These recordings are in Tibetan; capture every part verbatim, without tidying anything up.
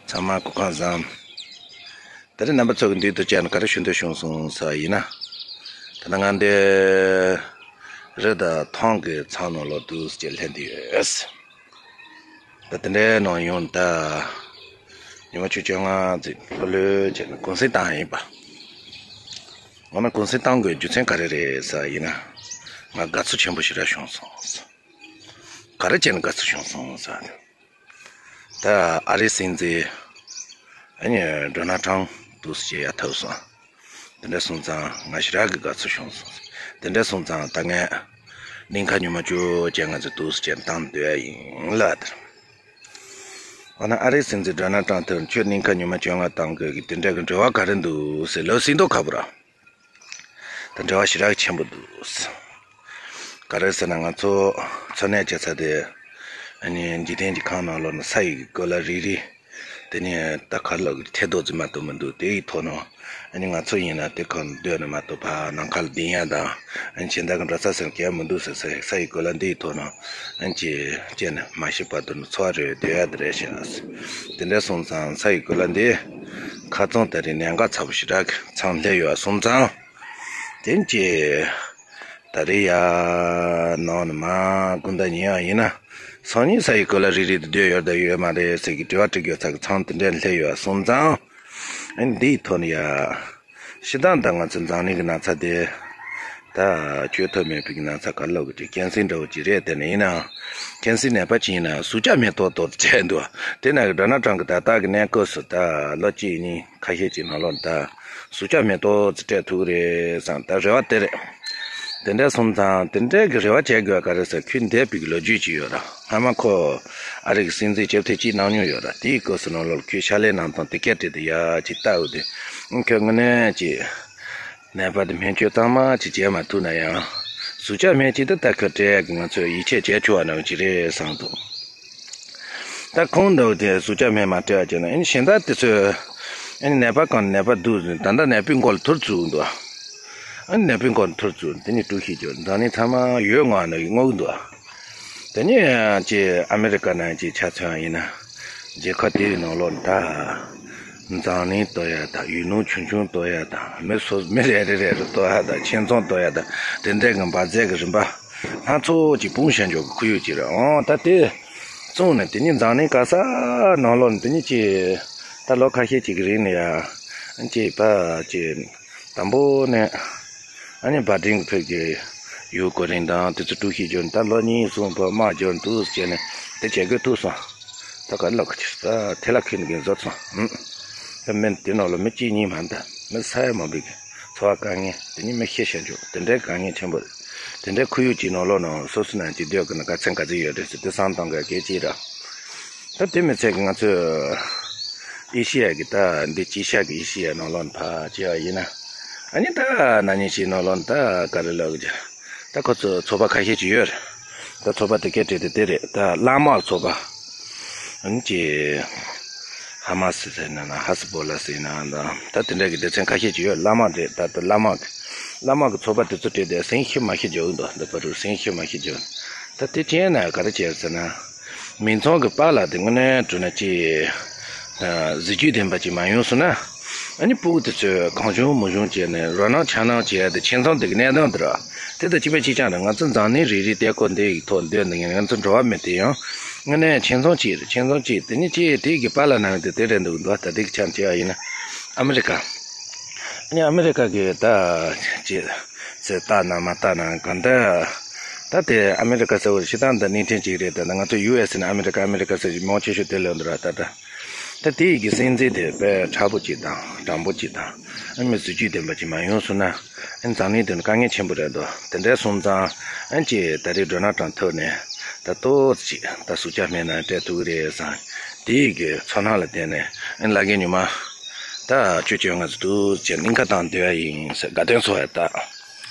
ཚང་མ་སྐུ་ཁམས་བཟང་། ད་རེས་རྣམ་པ་ཚོ་གི་མདུན་དུ་བཅར་ནས་ག་རེ་ཞུ་འདོད་བྱུང་སོང་ཟེར་བ་ཡིན་ན། ད་ནི་ང་འདི་རི་དང་ཐང་གི་མཚམས་ནང་ལོགས་འདུག་ཟེར་ལྷན་དུ་ཡོད། ད་དེ་འདྲའི་ནང་ཡོང་ད། ཉི་མ་བཅུ་བཅོ་ལྔ་ཙམ་ལྷོད་ལྷོད་བྱས་ནས་གུང་སེང་བཏང་ཡིན་པ། ངོ་མ་གུང་སེང་བཏང་དགོས་རྒྱུ་མཚན་ག་རེ་རེད་ཟེར་བ་ཡིན་ན། ང་དགའ་ཚོར་ཆེན་པོ་ཞེ་དྲག་བྱུང་སོང་། ག་རེ་བྱས་ནས་དགའ་ཚོར་བྱུང་སོང་ཟེར་བ་ནི། ད་ཨ་རིའི་སྲིད་འཛིན་ཨ་ནི་ཌོ་ནལ་ཊམ་འདུག་སེ་བྱས་ཡར་ཐོན་སོང་། དེ་འདྲ་སོང་ཙང་ང་ཞེ་དྲག་གི་དགའ་ཚོར་བྱུང་སོང་། དེ་འདྲ་སོང་ཙང་ད་ངས་གླིང་ཁ་ཉི་མ་བཅུ་བཅོ་ལྔ་ཙམ་འདུག་སེ་བྱས་བཏང་སྡོད་ཡ་ཡིན་ལ། དེར་འོ་ན་ཨ་རིའི་སྲིད་འཛིན་ཌོ་ནལ་ཊམ་དེར་ཁྱོད་གླིང་ཁ་ཉི་མ་བཅོ་ལྔ་བཏང་དགོས་ཀྱི་དེ་འདྲ་གི་འབྲེལ་བ་ག་རེ་འདུག་ཟེར་ལབ་སྲིད་མདོག་ཁ་པོ་ར། ད་འབྲེལ་བ་ཞེ་དྲག་ཆེན་པོ་འདུག། ག་རེ་ཟེར་ན་ང་ཚོ་འཚོ་གནས་བྱེད་ས་དེ་ཨ་ནི་འཇིག་རྟེན་གྱི་ཁམས་ནང་ལོགས་ན་ས་ཡི་གོ་ལ་རིལ་རིལ། དེ་ནི་ད་ག་ལ་ཐལ་རྡོག་ཙམ་མ་གཏོགས་མི་འདུག། དེ་ཡི་ཐོག་ནས་ཨ་ནི་ང་ཚོ་ཡིན་ན་དེ་གང་སྡོད་ནས་མ་གཏོགས་ཕར་ནམ་མཁའ་ལ་ལྡིང་ཡ་དང་ཨ་ནི་གཞན་དག་གི་འགྲོ་ས་ཟེར་གང་ཡང་མི་འདུག་ཟེར་ས་ས་ཡི་གོ་ལ་འདི་ཡི་ཐོག་ནས་ཨ་ནི་ཅི་བྱས་ནས་མ་ཤི་བར་དུ་ནི་འཚོ་བ་རོལ་སྡོད་ཡ་དེ་རེད་ཤག། དེ་འདྲ་སོང་ཙང་ས་ཡི་གོ་ལ་འདི་ཁ་ཚང་ད་རེས་གནད་འགག་ཚ་པོ་ཞེ་དྲག་གི་མཚམས་སླེབས་ཡོད་སོང་ཙང་། དེ་ཅི། ད་རེས་ཡ་ནང་ནས་མ་དགོང་དག་ཉལ་ཡག་ཡིན་ན། སང་ཉིན་ས་ཡི་གོ་ལ་རིལ་རིལ་དུ་སྡོད་ཡོད་དང་ཡོད་མ་རེད་ཟེར་གི་དྲི་བ་དྲི་དགོས་ཚ་གི་མཚམས་དེ་འདྲ་སླེབས་ཡོད་སོང་ཙང་། ཨ་ནི་འདི་ཡི་ཐོག་ནས་ཡ། སྤྱིར་བཏང་ད་ང་ཚོ་འཛམ་གླིང་གི་ན་ཚ་དེ། ད་བཅོས་ཐབས་མེད་པའི་གི་ན་ཚ་ག་ལོག་གི་དེ་ཀན་སར་འདྲ་བོ་ཅིག་རེད། དེ་ནས་ཡིན་ནའང་། ཀན་སར་ནད་པ་ཅིག་ཡིན་ན་ཟུག་གཅོག་མེ་ཏོག་ཏོག་ཙམ་སྤྲད་འདུག། དེ་ན་གི་ཌོ་ནལ་ཊམ་གི་ད་ལྟ་གི་གནས་སྐབས་སུ་ད་ལོ་གཅིག་གཉིས་ཁ་ཤས་ཅིག་ནང་ལོགས་ད་ཟུག་གཅོག་མེ་ཏོག་ཙམ་སྤྲད་ཐུབ་ཀྱི་རེད་བསམ་ད་རེ་བ་དེ་རེད། དེ་འདྲ་སོང་ཙང་དེ་འདྲའི་གི་རེ་བ་བྱེད་དགོས་ག་རེ་ཟེར་ཁོས་འདས་པའི་གི་ལོ་རྒྱུས་ཅིག་ཡོད་ར། སྔ་མ་ཁོ་ཨ་རི་གི་སྲིད་འཛིན་བཅའ་ཁྲིམས་གཅིག་གནང་མྱོང་ཡོད་ར། དེའི་སྐབས་སུ་ནང་ལོགས་ཁོས་ཕྱག་ལས་གནང་སྟངས་དེ་སྐད་བྲིས་ཏེ་ཡ་ཅིག་ལྟ་འོ་དེ་ཁོས་དངོས་གནས་ཅིག་ནད་པ་དེ་སྨན་བཅོས་གཙང་མ་ཅིག་བྱེད་མ་ཐུབ་ན་ཡང་། ཟུག་གཅོག་སྨན་ཅིག་ཏུ་ལྟ་ཁུལ་སྤྲད་ཀྱི་ང་ཚོས་ཡིད་ཆེས་བྱས་ཆོག་པ་ནང་ཅིག་རེད་བསམ་འདུག། ད་ཁོང་འདྲ་བོ་དེ་ཟུག་གཅོག་སྨན་མ་སྤྲད་པ་བྱས་ན་ཨ་ནི་གཞན་དག་དེ་ཚོས་ཨ་ནི་ནད་པ་གང་ནད་པ་འདུག་ཟེར་ད་ལྟ་ནད་པའི་མགོ་ལ་ཐུར་བཙུགས་འདུག། ཨ་ནི་ནད་པའི་མགོ་ལ་ཐུར་བཙུགས་དེ་ནི་དཀྲུག་ཤིང་རྒྱག་འཛམ་གླིང་ཚང་མ་ཡོད་ངོ་ཨ་ནི་ངོ་གི་འདུག། དེ་ནས་ཅིག་ཨ་མི་རི་ཀ་ནང་ཅིག་ཆ་མཚོན་པ་ཡིན་ན། རྒྱལ་ཁབ་དེའི་ནང་ལོགས་ད། འཛམ་གླིང་གཏོར་ཡ་དང་ཡུལ་ལུང་ཆུང་ཆུང་གཏོར་ཡ་དང་མི་སོ་མི་རེ་རེ་རེ་རེ་གཏོར་ཡ་དང་ཁྱིམ་ཚང་གཏོར་ཡ་དང་དེ་འདྲའི་གི་འབར་རྫས་ཀྱི་རིམ་པ་སྣ་ཚོགས་ཀྱི་སྤུངས་བཞག་འཇོག་གི་ཁོར་ཡུག་ཅིག་རེད། འོང་ད་དེ་བཙོང་ནས་དེ་ཉིད་འཛམ་གླིང་ག་ས་ནང་ལོགས་ནས་དེ་ཉིད་ཀྱི་ད་ལོ་ཁ་ཤས་ཅིག་གི་རིང་ནས་ཡ་ཅིག་ཕ་ཅིག་དང་པོ་ནས། ཨ་ནི་བྷ་ཏིང་ཕུད་ཀྱི་ཡུལ་གོ་རིང་དང་དེ་ཚོ་དཀྲུག་ཤིང་སྦྱོར་ད་ལོ་གཉིས་གསུམ་བར་དམག་སྦྱོར་འདུག་བྱས་ནས་དེ་བྱེད་དགོས་ཐུག་སོང་། ད་ག་ལ་ག་ཅིག་ད་དེ་ལ་ཁུལ་ནས་གིན་བཟོ་སོང་། ཧུམ། ད་མི་དེ་ནང་ལ་མི་གཅིག་གཉིས་མ་འདུག། མི་ས་ཡ་མང་པོའི་གི་འཚོ་བ་དཀའ་ངལ་དེ་ཉིད་མི་ཤེས་བྱ་འཇོག་དེ་འདྲའི་དཀའ་ངལ་ཆེན་པོ་རེད། དེ་འདྲའི་ཁོར་ཡུག་ཅིག་ནང་ལོགས་ནང་སོ་སོ་ནང་ཅིག་སྡོད་དགོས་ན་དཀའ་ཚེགས་ག་ཚོད་ཡོད་རེད་ཟེར་དེ་བསམ་བཏང་དགོས་གལ་ཆེ་ར། ད་དེ་མི་ཚད་ཀྱི་ང་ཚོས་ཨེ་ཤི་ཡ་གི་ད་འདི་དཀྱིལ་ཤར་གྱི་ཨེ་ཤི་ཡ་ནང་ལོགས་ཕར་བྱས་པ་ཡིན་ན། ཨ་ནི་ད་ན་ནིང་ཕྱིའི་ནང་ལོགས་ད་ག་རེ་ལབ་ཀྱི། ད་ཁོ་ཚོ་ཚོགས་པ་ཁ་ཤས་ཅིག་ཡོད་རེད། ད་ཚོགས་པ་དེ་སྐད་བྲིས་ཏེ་དེ་རེད། ད་གླང་དམག་ཚོགས་པ། ཨ་ནི་ཅི། ཧ་མ་སི་ཟེར་ན་ན་ཧ་སི་བོ་ལ་ཟེར་ན་ད་ད་དེ་འདྲ་གི་སྡེ་ཚན་ཁ་ཤས་ཅིག་ཡོད། གླང་དམག་རེད། ད་ད་གླང་དམག་གི་གླང་དམག་གི་ཚོགས་པ་དེ་ཚོ་བྲིས་ཏེ་སེང་ཤི་མ་ཤི་རྒྱག་གི་འདུག། འདི་བར་དུ་སེང་ཤི་མ་ཤི་རྒྱག། ད་དེ་བྱས་ན་ག་རེ་བྱས་ཟེར་ན། མིང་ཚང་གི་པཱ་ལགས་དེ་དངོས་གནས་དྲང་གནས་ཅིག་གཟི་བརྗིད་ལྡན་པ་ཅིག་མ་ཡོང་སོང་ན། ཨ་ནི་སྤུ་གུ་དེ་ཚོས་གང་བྱུང་མང་བྱུང་བྱས་ནས་རོ་སྣང་ཆགས་སྣང་བྱས་ཏེ་ཁྱིམ་ཚང་དེ་གི་གནས་སྟངས་དེ་ར། དེ་དང་གཅིག་པ་གཅིག་རྐྱང་རེད། ང་ཚོ་འཛམ་གླིང་རིལ་རིལ་གཏད་སྐོར་འདི་ཡི་ཐོག་སྡོད་འདི་ཡིན་ང་ཚོ་འགྲོ་བ་མི་དེ་ཡང་དངོས་གནས་ཁྱིམ་ཚང་གཅིག་རེད། ཁྱིམ་ཚང་གཅིག་དེ་ནི་ཅིག་དེ་གི་པཱ་ལགས་ནང་དེ་དེ་རེད་འདུག་འདུག། ད་དེ་གི་ཆ་བྱས་པ་ཡིན་ན་ཨ་མི་རི་ཀ། ཨ་ནི་ཨ་མི་རི་ཀ་གི་ད་ཅིག་ཟེར་ལྟ་ན་མ་ལྟ་ན་གང་ལྟར། ད་དེ་ཨ་མི་རི་ཀ་ཟེར་བ་སྤྱིར་བཏང་ད་གནས་ཐེངས་གཅིག་རེད། ད་ང་ཚོ་ཡུ་ཨེ་སི་ནས་ཨ་མི་རི་ཀ་ཨ་མི་རི་ཀ་ཟེར་གྱི་མང་ཆེ་ཤོས་དེ་ལོན་འདུག་ར། ད་ད་ད་དེ་ཡི་གི་སྲིད་འཛིན་དེ་དཔེ་མཁྲེགས་པོ་གཅིག་དང་དྲང་པོ་གཅིག་དང་ཨ་མི་གཟི་བརྗིད་ལྡན་པ་གཅིག་མ་ཡོང་སོང་ན་ཨ་འཛམ་གླིང་དུ་དཀའ་ངལ་ཆེན་པོ་རེད་འདུག། དེ་འདྲ་སོང་ཙང་ཨ་ཅེ་ད་རེས་ཌོ་ནལ་ཊམ་ཐོག་ནས་ད་ཏོག་ཙམ་ཅིག་ད་ཟུག་གཅོག་སྨན་ནང་སྤྲད་ཐུབ་ཀྱི་རེད་བསམ། དེ་ཡི་གི་ཚོར་སྣང་ལ་བརྟེན་ནས་ཨ་ལ་རྒན་ཉི་མ། ད་ཁྱོད་ཁྱོད་ང་ཚོ་འདུག་ཅེས་གླིང་ཁ་བཏང་སྡོད་ཡ་ཡིན་ཟེར་དགའ་སྟོན་ཚོགས་ཡ་ད།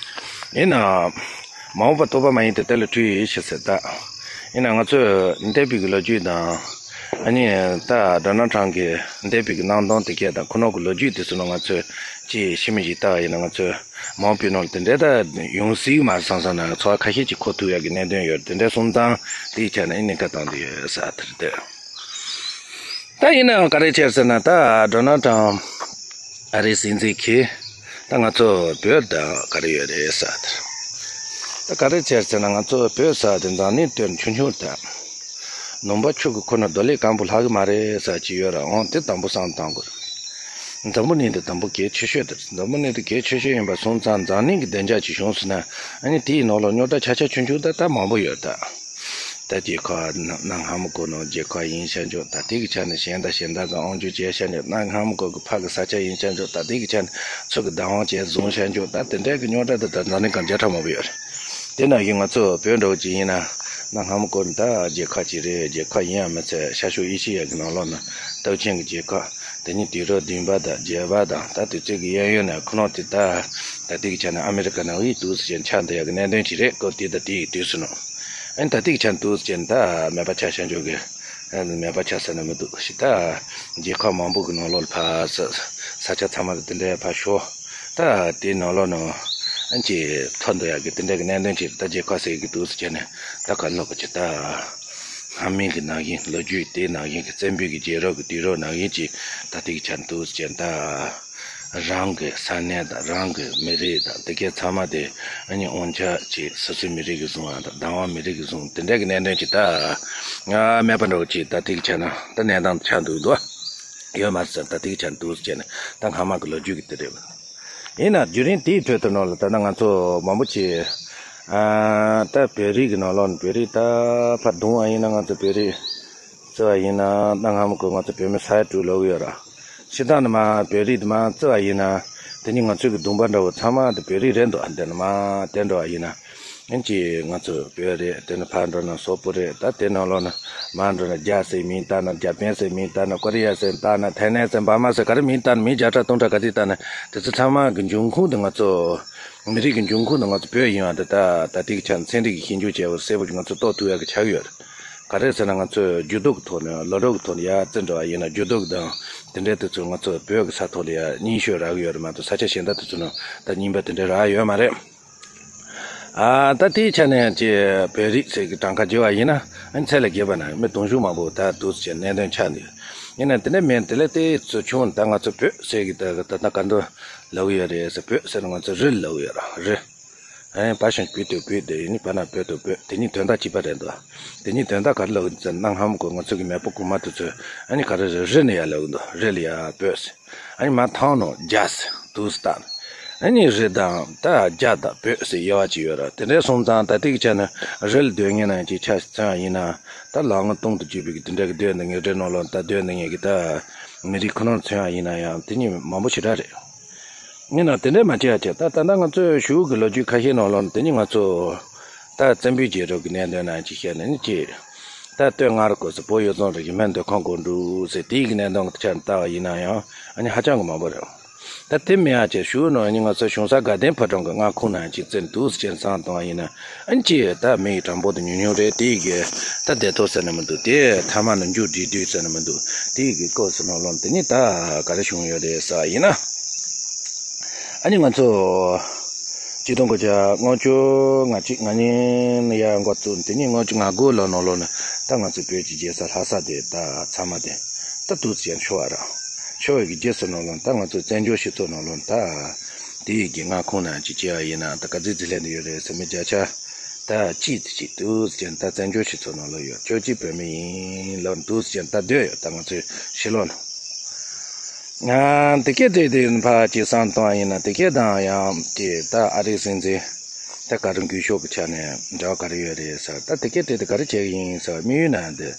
ཡིན་ནའང་། མ་འོངས་པ་རྟོགས་པ་མ་ཡིན་ཏེ་དེ་ལ་འཁྲུལ་ཡོད་ཞེས་ཟེར་ད། ཡིན་ནའང་ང་ཚོས་འདས་པའི་གི་ལོ་རྒྱུས་དང་། ཨ་ནི་ད་ཌོ་ནལ་ཊམ་གི་འདས་པའི་གི་གནང་སྟངས་དེ་གས་དང་ཁོ་ནོ་གི་ལོ་རྒྱུས་དེ་ཚོ་ནང་ང་ཚོས་ཅིག་ཤི་མི་ཞིག་ལྟ་བ་ཡིན་ན་ང་ཚོས་མ་འོངས་པའི་ནང་ལ་དེ་འདྲའི་ད་ཡོང་སྲིད་མ་བསམ་བསམ་ན་ཚོར་བ་ཁ་ཤས་ཅིག་འཁོར་ཐུབ་ཡ་གི་གནད་དོན་ཡོད། དེ་འདྲ་སོང་ཙང་དེའི་ཆ་ནས་ཨ་ནི་ཁ་བཏང་དུ་ཡོད་ས་དེར་སྡོད། ད་ཡིན་ནའང་ག་རེ་བྱས་ཟེར་ན། ད་ཌོ་ནལ་ཊམ་ཨ་རིའི་སྲིད་འཛིན་གྱིས་ད་ང་ཚོ་བོད་ད་ག་རེ་ཡོད་རེད་ཟེར། ད་ག་རེ་བྱས་ཟེར་ན། ང་ཚོ་བོད་ཟེར་དེ་འཛམ་གླིང་སྟེང་ཆུང་ཆུང་ད་ནུམ་པ་ཆུ་གི་ཁོ་ན་རྡོ་ལེབ་གང་པོ་ལྷག་གི་མ་རེད་ཟེར་གྱི་ཡོད་ར། འོང་དེ་དང་པོ་བསམ་བཏང་དགོས། འཛམ་བུ་གླིང་འདི་དང་པོ་གལ་ཆེ་ཤོས་དེ། འཛམ་བུ་གླིང་འདི་གལ་ཆེ་ཤོས་ཡིན་པ་སོང་ཙང་། འཛམ་གླིང་གི་བདེ་འཇགས་ཅིག་བྱུང་སོང་ན། ཨ་ནི་དེའི་ནང་ལོགས་རྙོག་དྲ་ཆ་ཆ་ཆུང་ཆུང་ད་ད་མང་པོ་ཡོད་ད། ད་རྒྱལ་ཁབ་གནའ་སྔ་མོ་གོ་ནོ་རྒྱལ་ཁབ་ཡིན་ཤག་འཇོག་ད་དེ་གི་ཆ་ནས་གཞན་དང་གཞན་དག་གི་དབང་སྒྱུར་བྱས་ཤག་འཇོག་གནའ་སྔ་མོ་གོ་གི་ཕ་གི་ས་ཆ་ཡིན་ཤག་འཇོག་ད་དེ་གི་ཆ་ནས་ཚུར་གི་བདག་དབང་བྱས་བཟུང་ཤག་འཇོག་ད་དེ་འདྲའི་གི་རྙོག་དྲ་ད་ད་འཛམ་གླིང་གང་བརྒྱ་ཕྲག་མང་པོ་ཡོད་རེད། དེ་ནང་བཞིན་ང་ཚོ་བོད་འདྲ་བོ་ཅིག་ཡིན་ན། གནའ་སྔ་མོ་གོ་ནས་ད་རྒྱལ་ཁབ་ཅིག་རེད། རྒྱལ་ཁབ་ཡིན་ཡང་མི་ཚད་ཤར་ཕྱོགས་ཨེ་ཤི་ཡ་གི་ནང་ལོགས་ན་སྟོབས་ཆེན་གི་རྒྱལ་ཁབ། དེ་ནི་དུས་རབས་བདུན་པ་དང་བརྒྱད་པ་དང་ད་དུས་ཚོད་ཀྱི་གཡས་གཡོན་ནས་ཁོ་རང་དེ་ད་ད་ལྟའི་གི་ཆ་ནས་ཨ་མེ་རི་ཀ་ནང་ཡི་འདུག་ཟེར་ཅན་ཆགས་འདི་ཡག་གི་གནད་དོན་ཅིག་རེད། སྐབས་དེ་ད་དེ་ཡི་དུས་སུ་ནོ། ཨ་ནི་ད་ལྟའི་གི་ཆ་ནས་འདུག་ཟེར་ཅན་ད་མེད་པ་ཆ་ཤར་འཇོག་གི། མེད་པ་ཆ་ས་ན་མི་འདུག་ཞིག་ད་རྒྱལ་ཁབ་མང་པོ་གི་ནང་ལོགས་ལ་ཕ་ས་ས་ཆ་ཚང་མ་དེ་འདྲའི་ཕ་ཤོ། ད་དེའི་ནང་ལོགས་ནང་ཨ་ཅེ་ཐོན་འདི་ཡག་གི་དེ་འདྲའི་གི་གནད་དོན་ཅིག་ད་རྒྱལ་ཁབ་ཟེར་གི་འདུག་ཟེར་ཅན་ནས་ད་ག་ལོག་གི་ཅིག་ད། སྔ་མའི་གི་ནང་བཞིན་ལོ་རྒྱུས་དེའི་ནང་བཞིན་གྱི་བཙན་པོའི་གི་རྒྱལ་རབས་ཀྱི་དུས་རབས་ནང་བཞིན་གྱི་ད་ལྟའི་གི་ཆ་འདུག་ཟེར་ད། རང་གི་ས་གནས་དང་རང་གི་མི་རིགས་དང་དེ་གའི་ཚང་མ་དེ་ཨ་ནི་དབང་ཆ་ཅིག་སོ་སོའི་མི་རིགས་ཀྱི་བཟུང་བ་དང་བདག་དབང་མི་རིགས་ཀྱི་བཟུང་དེ་འདྲ་གི་གནད་དོན་ཅིག་ད་ང་མེད་པ་འདྲ་བོ་ཅིག་ད་ལྟའི་གི་ཆ་ན་ད་གནས་སྟངས་ཆགས་འདུག་འདུག་ཡོད་མ་རེད་ཟེར། ད་ལྟའི་གི་ཆ་འདུག་ཟེར་ནས་ད་སྔ་མ་གི་ལོ་རྒྱུས་ཀྱི་དེ་རེད། ཡིན་ན་བརྒྱུད་རིམ་དེའི་ཁྲོད་དུ་ནང་ལ་ད་ལྟ་ང་ཚོ་མང་པོ་ཅིག་ཨ་ད་བོད་རིགས་ཀྱི་ནང་ལོགས་ནས་བོད་རིགས་ད་ཕར་གདུང་བ་ཡིན་ན་ང་ཚོ་བོད་རིགས་བརྩི་བ་ཡིན་ན་ད་སྔ་མོ་གོ་ང་ཚོ་བོད་མི་ས་ཡ་དྲུག་ལོག་གི་ཡོད་ར། སྤྱིར་བཏང་ནས་མ་བོད་རིགས་དེ་མ་བརྩི་བ་ཡིན་ན་དེ་ནི་ང་ཚོའི་གི་གདུང་པ་འདྲ་བོ་ཚང་མ་དེ་བོད་རིགས་རེད་འདུག་འདི་ནི་མ་དེ་འདྲ་བ་ཡིན་ན། ཨིན་ཅི་ང་ཚོ་བོད་རེད། དེ་ནི་ཕར་འགྲོ་ན་སོག་པོ་རེད། ད་དེ་ནང་ལོགས་ན་མར་འགྲོ་ན་རྒྱ་ཟེར་མིང་བཏགས་ན་རྒྱ་པན་ཟེར་མིང་བཏགས་ན་ཀོ་རི་ཡ་ཟེར་བཏགས་ན་ཐའི་ལན་ཟེར་འབར་མ་ཟེར་ག་རེ་མིང་བཏགས་ན་མིང་བརྒྱ་ཕྲག་སྟོང་ཕྲག་ག་ཚོད་བཏགས་ན་དེ་ཚོ་ཚང་མ་གི་འབྱུང་ཁུངས་དེ་ང་ཚོ་མི་རིགས་ཀྱི་འབྱུང་ཁུངས་དེ་ང་ཚོ་བོད་ཡིན་བ་དེ་ད་ད་ལྟའི་གི་ཆ་ཚན་རིག་གི་ཤེས་འཇོག་བྱས་པ་གསལ་པོ་ཅིག་ང་ཚོ་རྟོགས་ཐུབ་ཡ་གི་ཆགས་ཡོད་རེད། ག་རེ་ཟེར་ན་ང་ཚོས་འགྱུར་ལྡོག་གི་ཐོག་ནས་ལོ་རབས་ཀྱི་ཐོག་ནས་ཡར་བརྩི་འགྲོ་བ་ཡིན་ན་འགྱུར་ལྡོག་དང་དེ་འདྲའི་དེ་ཚོ་ང་ཚོ་བོད་ཀྱི་ས་ཐོག་ལ་ཡར་རྙིང་ཤོས་རག་གི་ཡོད་རེད་མ་གཏོགས་ས་ཆ་གཞན་དག་དེ་ཚོ་ནང་ད་རྙིང་པ་དེ་འདྲ་རག་ཡོད་མ་རེད། ཨ་ད་དེའི་ཆ་ནས་ཀྱི་བོད་རིགས་ཟེར་གྱི་གྲངས་ཀ་བརྗེ་བ་ཡིན་ན་ཨ་ཚད་ལས་བརྒལ་བ་ན་མི་དུང་ཕྱུར་མང་པོ་ད་འདུག་ཟེར་གནད་དོན་ཆགས་འདུག་ཡིན་ན་དེ་འདྲ་མིན་དེ་ལས་དེ་ཚོ་ཆུང་ད་ང་ཚོ་བོད་ཟེར་གྱི་ད་ད་ད་ག་འདུག་ལབ་ཡོད་རེད་ཟེར། བོད་ཟེར་ན་ང་ཚོ་རི་ལབ་ཡོད་ར་རི། ཨེ་བ་ཞང་བོད་དུ་བོད་དེ་ཡིན་ནི་བ་ན་བོད་དུ་བོད་དེ་གཉིས་དོན་དག་གཅིག་པ་རེད་འདུག་དེ་གཉིས་དོན་དག་ག་རེ་ལབ་ཡོད་ཟེར་ན་སྔ་མོ་གོ་ང་ཚོ་གི་མེས་པོ་གོང་མ་དེ་ཚོས་ཨ་ནི་ག་རེ་རི་རི་ནས་ཡར་ལབ་ཡོད་འདུག་རི་ལ་ཡར་བོད་ཟེར། ཨ་ནི་མར་ཐང་ནང་རྒྱ་ཟེར་འདུག་ཟེར་ད། ཨ་ནི་རི་དང་ད་རྒྱ་དང་བོད་ཟེར་དབྱེ་བ་གཅིག་ཡོད་ར། དེ་འདྲའི་སོང་ཙང་ད་ལྟའི་གི་ཆ་ནས་རི་ལ་སྡོད་མཁན་ནང་གཅིག་ཆ་མཚོན་པ་ཡིན་ན་ད་ལམ་ལྔ་སྟོང་དུ་བརྒྱུད་པའི་གི་དེ་འདྲ་གི་སྡོད་ནས་ངེས་འབྲེལ་ནང་ལོགས་ད་སྡོད་ནས་ངེས་གི་ད་མི་རིགས་ཁོ་ནར་མཚོན་པ་ཡིན་ན་ཡང་དེ་གཉིས་མང་པོ་ཞེ་དྲག་རེད། ཡིན་ན་དེ་འདྲས་མ་བྱེད་ཡ་བྱས། ད་ད་ལྟ་ང་ཚོའི་གཞུག་གི་ལོ་རྒྱུས་ཁ་ཤས་ནང་ལོགས་ནས་དེ་ནི་ང་ཚོ་ད་བཙན་པོའི་རྒྱལ་རབས་ཀྱི་གནད་དོན་ནང་ཅིག་བཤད་ན་ནི་ཅི། ད་སྟོད་མངའ་རིས་སྐོར་ཟེར་བོད་ཡུལ་ཚོང་རིག་གི་སྨན་སྡོད་ཁང་སྒོ་འགྲོ་ཟེར་དེའི་གི་གནད་དོན་གྱི་ཆ་ནས་ལྟ་བ་ཡིན་ན་ཡང་ཨ་ནི་ཧ་ཅང་གི་མང་པོ་རེད། ད་དེ་མིན་ཡ་བྱས་གཞུག་ནང་ཨ་ནི་ང་ཚོ་གཞུང་ས་དགའ་ལྡན་ཕོ་བྲང་གི་མངའ་ཁོངས་ནང་ཅིག་བཙན་འདུག་ཟེར་བསམ་བཏང་བ་ཡིན་ན། ཨ་ནི་ཅི་ད་མི་ཡི་གྲངས་འབོར་དེ་ཉུང་ཉུང་རེད། དེའི་གི་ད་བདེ་ཐོག་ཟེར་ན་མི་འདུག་དེ་མཐའ་མ་ནི་མཇུག་སྒྲིལ་དུས་ཟེར་ན་མི་འདུག་དེའི་གི་སྐབས་སུ་ནང་ལོགས་དེ་ནི་ད་ག་རེ་བྱུང་ཡོད་རེད་ཟེར་བ་ཡིན་ན། ཨ་ནི་ང་ཚོ་ཆིག་སྟོང་དགུ་བརྒྱ་ལྔ་བཅུ་ང་གཅིག་ང་གཉིས་ནས་ཡར་འགོ་བཙུགས། དེ་ནི་ལྔ་བཅུ་ང་དགུ་ལོ་ནང་ལོགས་ནས་ད་ང་ཚོའི་བོད་ཀྱི་རྒྱལ་ས་ལྷ་ས་དེ་ད་ཚང་མ་དེ་ད་འདུག་ཟེར་ཤོར་བ་ར། ཤོར་བའི་གི་རྗེས་སུ་ནང་ལོགས་ད་ང་ཚོའི་བཙན་བྱོལ་སྤྱི་ཚོགས་ནང་ལོགས་ད་དེའི་གི་མངའ་ཁོངས་ནང་ཅིག་བྱས་པ་ཡིན་ན་ད་ག་ཚོད་ཅིག་སླེབས་ནས་ཡོད་རེད་ཟེར། མི་བརྒྱ་ཆ་ད་གཅིག་དེ་གཅིག་འདུག་ཟེར་ད་བཙན་བྱོལ་སྤྱི་ཚོགས་ནང་ལོགས་ཡོད། བཅོ་བརྒྱད་བོད་མི་ཡིན་ལབ་འདུག་ཟེར་ད་སྡོད་ཡོད། ད་ང་ཚོའི་ཕྱི་ལོགས་ན། ང་དེ་སྐད་དེ་དེ་ཕར་ཅིག་བསམ་བཏང་བ་ཡིན་ན་དེ་སྐད་དང་ཡང་དེ་ད་ཨ་རིའི་སྲིད་འཛིན་ད་ག་རེ་འགུལ་ཤོག་གི་ཆ་ནས་འབྲེལ་བ་ག་རེ་ཡོད་རེད་ཟེར། ད་དེ་སྐད་དེ་དེ་ག་རེ་བྱེད་ཀྱི་ཡིན་ཟེར། དམིགས་ཡུལ་ན་འདི་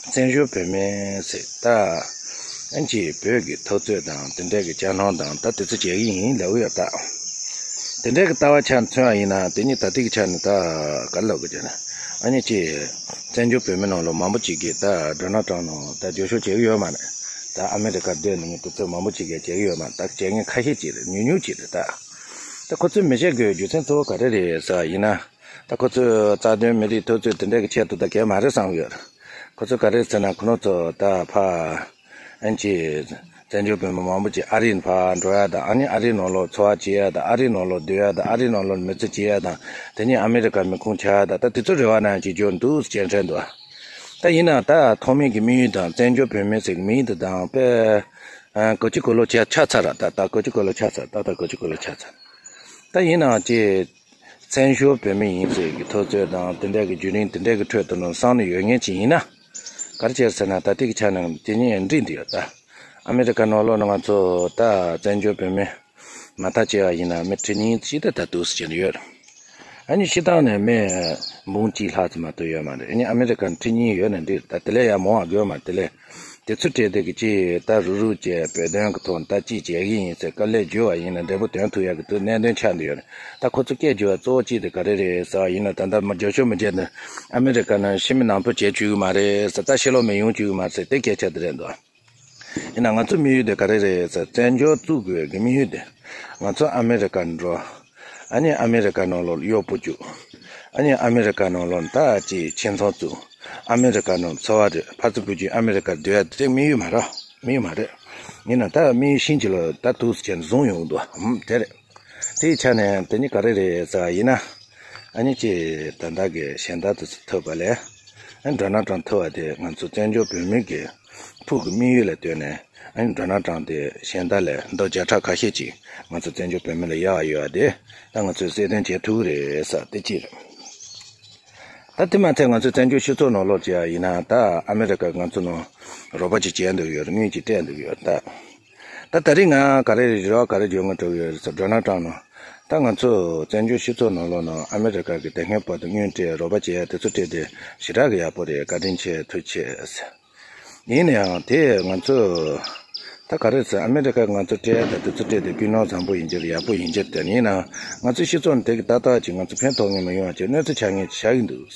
བཙན་བྱོལ་བོད་མི་ཟེར་ད་ཨན་ཅིག་བོད་ཀྱི་འཐབ་རྩོད་དང་དེ་འདྲ་གི་བཅའ་སྣང་དང་ད་དེ་ཚོ་བྱེད་ཀྱི་ཡིན་ལབ་ཡོད་ད། དེ་འདྲ་གི་ལྟ་བ་ཆ་མཚོན་པ་ཡིན་ན་དེ་ཉིད་ད་ལྟའི་གི་ཆ་ནས་ད་ག་རེ་ལབ་དགོས་ཀྱི་ན། ཨ་ནི་ཅིག་བཙན་བྱོལ་བོད་མི་ནང་ལོགས་མང་པོ་ཅིག་གིས་ད་ཌོ་ནལ་ཊམ་ནང་ད་རྒྱབ་སྐྱོར་བྱེད་ཀྱི་ཡོད་མ་རེད། ད་ཨ་མེ་རི་ཀ་སྡོད་ནས་དེ་ཚོ་མང་པོ་ཅིག་གིས་བྱེད་ཀྱི་ཡོད་མ་རེད། ད་བྱེད་མཁན་ཁ་ཤས་ཅིག་རེད། ཉུང་ཉུང་ཅིག་རེད་ད། ད་ཁོ་ཚོས་མི་བྱེད་དགོས་རྒྱུ་མཚན་གཙོ་བོ་ག་རེ་རེད་ཟེར་བ་ཡིན་ན། ད་ཁོ་ཚོས་རྩ་དོན་མི་རིགས་འཐབ་རྩོད་དེ་འདྲ་གི་ཆེད་དུ་ད་གལ་མ་རེད་བསམ་ཡོད། ཁོ་ཚོས་ག་རེ་ཟེར་ན་ཁོ་ཚོ་ད་ཕ་ཨན་ཅི་བཙན་བྱོལ་བོད་མི་མང་པོ་ཅིག་ཨ་རིའི་ཕར་འགྲོ་ཡ་དང་། ཨ་ནི་ཨ་རིའི་ནང་ལོགས་འཚོ་བ་སྐྱེལ་ཡ་དང་། ཨ་རིའི་ནང་ལོགས་སྡོད་ཡ་དང་། ཨ་རིའི་ནང་ལོགས་མི་ཚེ་སྐྱེལ་ཡ་དང་། དེ་ནས་ཨ་མེ་རི་ཀ་མི་ཁུངས་ཆགས་ཡ་དང་། ད་དེ་ཚོ་རེ་བ་ནང་ཅིག་འཇོག་འདུག་ཟེར་དྲན་འདུག་ད་ཡིན་ན་ད་ཐོག་མའི་གི་དམིགས་ཡུལ་དང་བཙན་བྱོལ་བོད་མི་ཟེར་གི་མིང་དེ་དང་དཔེ་ཨ་གོ་ཅི་གོ་ལོ་ཆ་ཆ་ཚར་ར། ད་ད་གོ་ཅི་གོ་ལོ་ཆ་ཚར། ད་ད་གོ་ཅི་གོ་ལོ་ཆ་ཚར། ད་ཡིན་ནའང་ཅེ་བཙན་བྱོལ་བོད་མི་ཡིན་ཟེར་གི་ཐོབ་ཚོད་དང་དེ་འདྲ་གི་བརྒྱུད་རིམ་དེ་འདྲ་གི་ཁྲོད་དུ་ནང་བསམ་ནས་ཡོད་མཁན་ཅིག་ཡིན་ན། ག་རེ་བྱས་ཟེར་ན་ད་ལྟའི་གི་ཆ་ནས་དེ་གཉིས་འདྲེས་འདུག་ཡོད་ད། ཨ་མེ་རི་ཀ་ནང་ལོགས་ན་ང་ཚོ་ད་བཙན་བྱོལ་བོད་མི་མ་མཐའ་བྱས་པ་ཡིན་ན་མི་ཁྲི་གཉིས་ཅིག་ད་ད་དུས་སུ་བྱས་ནས་ཡོད། ཨ་ནི་སྤྱིར་བཏང་ནས་མི་འབུམ་གཅིག་ལྷག་ཙམ་མ་གཏོགས་ཡོད་མ་རེད། ཨ་ནི་ཨ་མེ་རི་ཀ་ནས་ཁྲི་གཉིས་ཡོད་ན་འགྲིག་ད་དེ་ལས་ཡང་མང་བ་དགོས་མ་རེད། དེ་ལས་དེ་ཚོ་སྤྲད་དེ་གི་ཅི་ད་རུག་རུག་བྱས་བོད་དོན་གི་ཐོག་ད་ཅི་བྱེད་གི་ཡིན་ཟེར་དཀའ་ལས་བརྒྱབ་པ་ཡིན་ན་འབྲས་བུ་དོན་ཐུབ་ཡག་གི་དུ་གནད་དོན་ཆགས་འདུག་ཡོད་རེད། ད་ཁོ་ཚོ་སྐད་བརྗོད་པ་གཙོ་བོ་གཅིག་དེ་ག་རེ་རེད་ཟེར་བ་ཡིན་ན། ད་ལྟ་མ་རྒྱབ་ཤོག་མི་བྱས་ནས་ཨ་མེ་རི་ཀ་ནང་ཕྱི་མི་ནང་ཕུད་བྱེད་བཅུག་གི་མ་རེད་ཟེར། ད་ཕྱི་ལོགས་མི་ཡོང་བཅུག་གི་མ་རེད་ཟེར་དེ་སྐད་ཆ་དེ་རེད་འདུག་ཡིན་ན་ང་ཚོ་དམིགས་ཡུལ་དེ་ག་རེ་རེད་ཟེར། བཙན་བྱོལ་བཙུགས་དགོས་གི་དམིགས་ཡུལ་དེ་ང་ཚོ་ཨ་མེ་རི་ཀ་འགྲོ། ཨ་ནི་ཨ་མེ་རི་ཀ་ནང་ལོགས་གཡོག་པོ་རྒྱུག་ཨ་ནི་ཨ་མེ་རི་ཀ་ནང་ལོགས་ད་ཅིག་ཁྱིམ་ཚང་བཙུགས། ཨ་མེ་རི་ཀ་ནང་འཚོ་བ་རེད། ཕར་ཚུར་བུ་རྒྱུད་ཨ་མེ་རི་ཀར་སྡོད་ཡ་དེ་དམིགས་ཡུལ་མ་རེད། དམིགས་ཡུལ་མ་རེད། ཡིན་ན་ད་དམིགས་ཡུལ་ཤིན་ཅི་ལོ་ད་དུས་སུ་བྱས་ནས་བཟུང་ཡོང་གི་འདུག་ཨམ་དེ་རེད། དེའི་ཆ་ནས་དེ་གཉིས་ག་རེ་རེད་ཟེར་བ་ཡིན་ན། ཨ་ནི་ཅིག་ད་ལྟ་གི་གཞན་དག་དེ་ཚོ་ཐུབ་པ་ལས། ཨ་ནི་ཌོ་ནལ་ཊམ་ཐུབ་པ་དེ་ང་ཚོ་བཙན་བྱོལ་བོད་མི་གི་ཕུགས་ཀྱི་དམིགས་ཡུལ་ལ་ལྟོས་ནས། ཨ་ནི་ཌོ་ནལ་ཊམ་དེ་གཞན་དག་ལས་མདོ་བརྒྱ་ཕྲག་ཁ་ཤས་ཅིག་ང་ཚོ་བཙན་བྱོལ་བོད་མི་ལ་ཡག་ཡོད་པ་དེ་ད་ང་ཚོས་གསལ་སྟོན་བྱེད་ཐུབ་ཀྱི་རེད་ཟེར་དེ་གཅིག་རེད། ད་དེ་མ་ཚད་ང་ཚོའི་བཙན་བྱོལ་སྤྱི་ཚོགས་ནང་ལོགས་ཀྱི་ཡིན་ན་ད་ཨ་མེ་རི་ཀ་ང་ཚོ་ནང་རོགས་པ་ཅིག་བྱས་འདུག་ཡོད་རེད། དངུལ་ཅིག་སྤྲད་འདུག་ཡོད་ད། ད་ད་རེས་ང་ག་རེ་རེ་བ་ག་རེ་བརྗོད་དགོས་འགྲོ་གི་ཡོད་རེད་ཟེར། ཌོ་ནལ་ཊམ་ནང་ད་ང་ཚོ་བཙན་བྱོལ་སྤྱི་ཚོགས་ནང་ལོགས་ནང་ཨ་མེ་རི་ཀ་གི་དེ་སྔའི་བར་དུ་དངུལ་སྤྲད་རོགས་པ་བྱས་དེ་ཚོ་སྤྲད་དེ་ཞེ་དྲག་གི་ཡག་པོ་རེད། བཀའ་དྲིན་ཆེ། ཐུགས་རྗེ་ཆེ་ཟེར། ཡིན་ན་ཡང་དེ་ང་ཚོ་ད་ག་རེ་ཟེར། ཨ་མེ་རི་ཀ་ང་ཚོ་སྤྲད་ད་དེ་ཚོ་སྤྲད་དེ་ཀུན་སློང་བཟང་པོ་ཡིན་གྱི་རེད། ཡག་པོ་ཡིན་གྱི་རེད། ཡིན་ན་ང་ཚོའི་སྤྱི་ཚོགས་ནང་དེ་གི་ཏག་ཏག་ཅིག་ང་ཚོ་ཕན་ཐོགས་ངེས་མི་ཡོང་བ་ཅིག་གནོད་འཚེ་ཆགས་ངེས་ཅིག་ཆགས་ཀྱི་འདུག་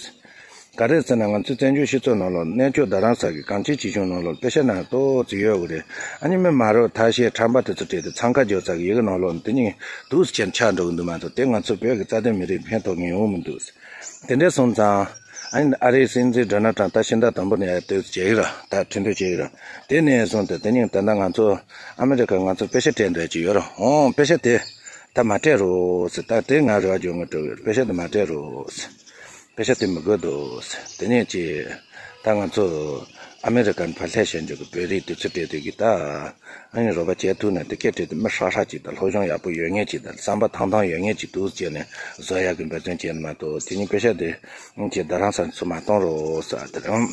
ག་རེ་ཟེར་ན་ང་ཚོའི་བཙན་བྱོལ་སྤྱི་ཚོགས་ནང་ལོགས་གནས་མཆོག་རྡ་རམ་ས་གི་གངས་ཅན་སྐྱིད་གཤོངས་ནང་ལོགས་པེ་ཤ་ནང་ཏོག་ཙམ་ཡོད་དགོས་རེད། ཨ་ནི་མི་མ་རབས་ཐ་ཤལ་ཁྲམ་པ་དེ་ཚོ་སྤྲད་དེ་འཚང་ཁ་རྒྱག་ས་གི་ཡི་གེ་ནང་ལོགས་དེ་ཉིད་དུས་སུ་ཆེན་ཆགས་འགྲོ་གི་འདུག་མ་གཏོགས་དེ་ང་ཚོ་བོད་ཀྱི་རྩ་དོན་མི་རིགས་ཕན་ཐོགས་ངེས་ཡོང་མི་འདུག་དེ་འདྲ་སོང་ཙང་ཨ་ནི་ཨ་རིའི་སྲིད་འཛིན་ཌོ་ནལ་ཊམ་ད་ཕྱི་ཟླ་དང་པོ་ནས་དུས་སུ་བྱེད་ཀྱི་ར་ད་ཁྲི་འདོན་བྱེད་ཀྱི་ར། དེ་ནས་བཟུང་སྟེ་དེ་ཉིད་ད་ལྟ་ང་ཚོ་ཨ་མེ་རི་ཀ་ང་ཚོ་པེ་ཤ་སྤྲད་འདོད་ཀྱི་ཡོད་ར། འོང་པེ་ཤ་དེ་ད་མ་སྤྲད་རོགས་ཟེར། ད་དེ་ང་རེ་བ་བརྗོད་ངེས་འགྲོ་གི་ཡོད། པེ་ཤ་དེ་མ་སྤྲད་རོགས་ཟེར། པེ་ཤ་དེ་མི་དགོས་འདུག་ཟེར། དེ་ནས་ཅི། ད་ང་ཚོ་ཨ་མེ་རི་ཀ་ནས་ཕར་སླེབས་བཞིན་འཇུག་གི་བོད་རིགས་དེ་ཚོ་སྤྲད་དུས་ཀྱི་ད། ཨ་ནི་རོགས་པ་བྱེད་ཐུབ་ན་དེ་སྐད་སྤྲད་དེ་མི་ཧྲག་ཧྲག་ཅིག་དང་སློབ་སྦྱོང་ཡག་པོ་ཡོད་མཁན་ཅིག་དང་བསམ་པ་ཐང་ཐང་ཡོད་མཁན་ཅིག་འདུག་ཟེར་ནས་བཟོ་ཡག་གི་འབད་བརྩོན་བྱས་ནས་མ་གཏོགས་དེ་ཉིད་པེ་ཤ་དེ་ཅི་རྡ་རམ་ས་ཚོ་མ་གཏོང་རོགས་ཟེར་དེ་རང་།